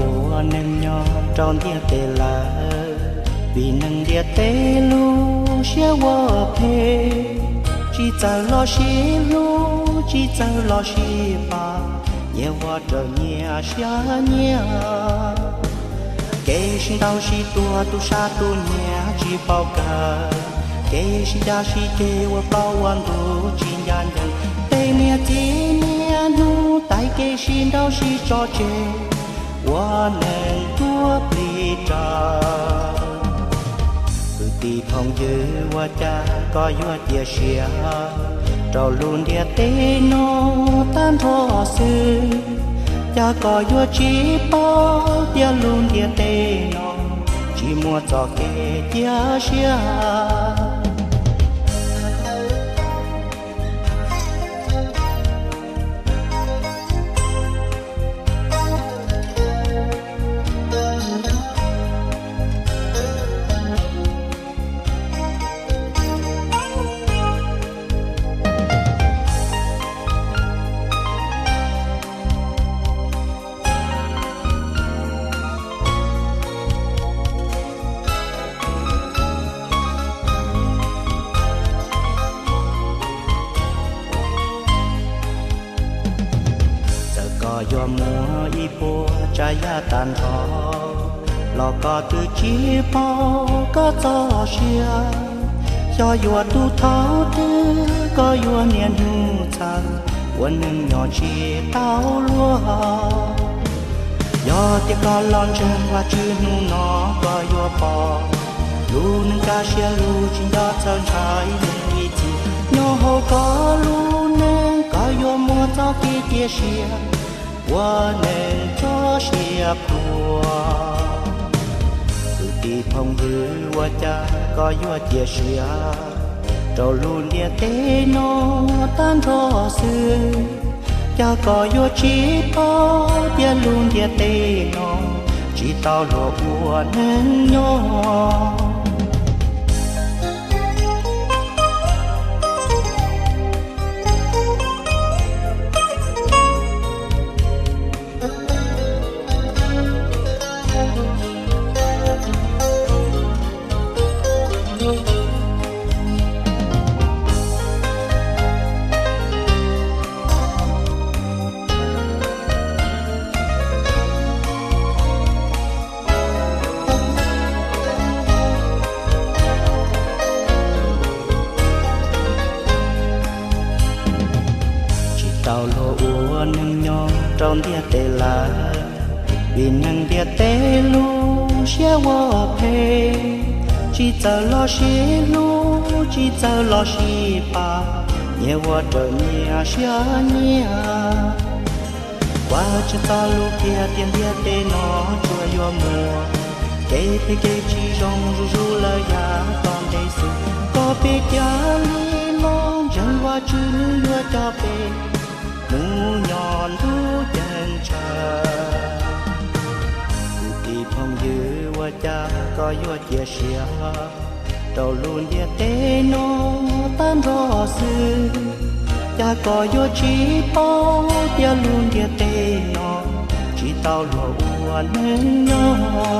Ua neej nyob rau ntiaj teb lawm, vim neeg ntiaj teb lub siab ua phem, tsis txawj los sib hlub, tsis txawj los sib pab, nyias ua raws nyias siab nyiam. Kev sib ntaus sib tua, tu sab tu nyiag tsis paub kawg, kev sib cav sib ceg ua plaub ua ntug tsis ncaj ncees, tej niag txiv niag nus tais kev sib nrauj sib tso tseg, ua neeg tuag plig rau. Kwv tij phooj ywg, ua cas koj yuav cia siab rau lub ntiaj teb no tag nrho xwb? Cas koj yuav tsis paub tias lub ntiaj teb no tsis muaj txoj kev cia siab? Txawm koj yuav muaj ib puas tsav yam tag nrho los koj twb tsis paub koj txoj sia. Xyov yuav tu thaum twg koj yuav niaj hnub txhawj ua neej nyob tsis tau luag. Yog tias koj los ntseeg Vajtswv hnub no koj yuav pom lub neej kaj siab lug tsis nco txhawj ntshai ib leeg ib txhis. Nyob hauv koj lub neej koj yuav muaj txoj kev cia siab ua neeg txoj sia pluag. Kwv tij phooj ywg, ua cas koj yuav cia siab rau lub ntiaj teb no tag nrho xwb? Cas koj yuav tsis paub tias lub ntiaj teb no tsis tau luag ua neeg nyob? Tsis tau luag ua neeg nyob rau ntiaj teb lawm, vim neeg ntiaj teb lub siab ua phem, tsis txawj los sib hlub, tsis txawj los sib pab, nyias ua raws nyias siab nyiam. Kuv tseem txog lus kiag tias ntiaj teb no tsuas yuav muaj kev phem kev tsis zoo zuj zus lawm yav tom ntej xwb. Koj peb cia li los ntseeg Vajtswv, nws yuav coj peb mus nyob ntuj ceeb tsheej. Kwv tij phooj ywg, ua cas koj yuav cia siab rau lub ntiaj teb no tag nrho xwb? Cas koj yuav tsis paub tias lub ntiaj teb no tsis tau luag ua neeg nyob?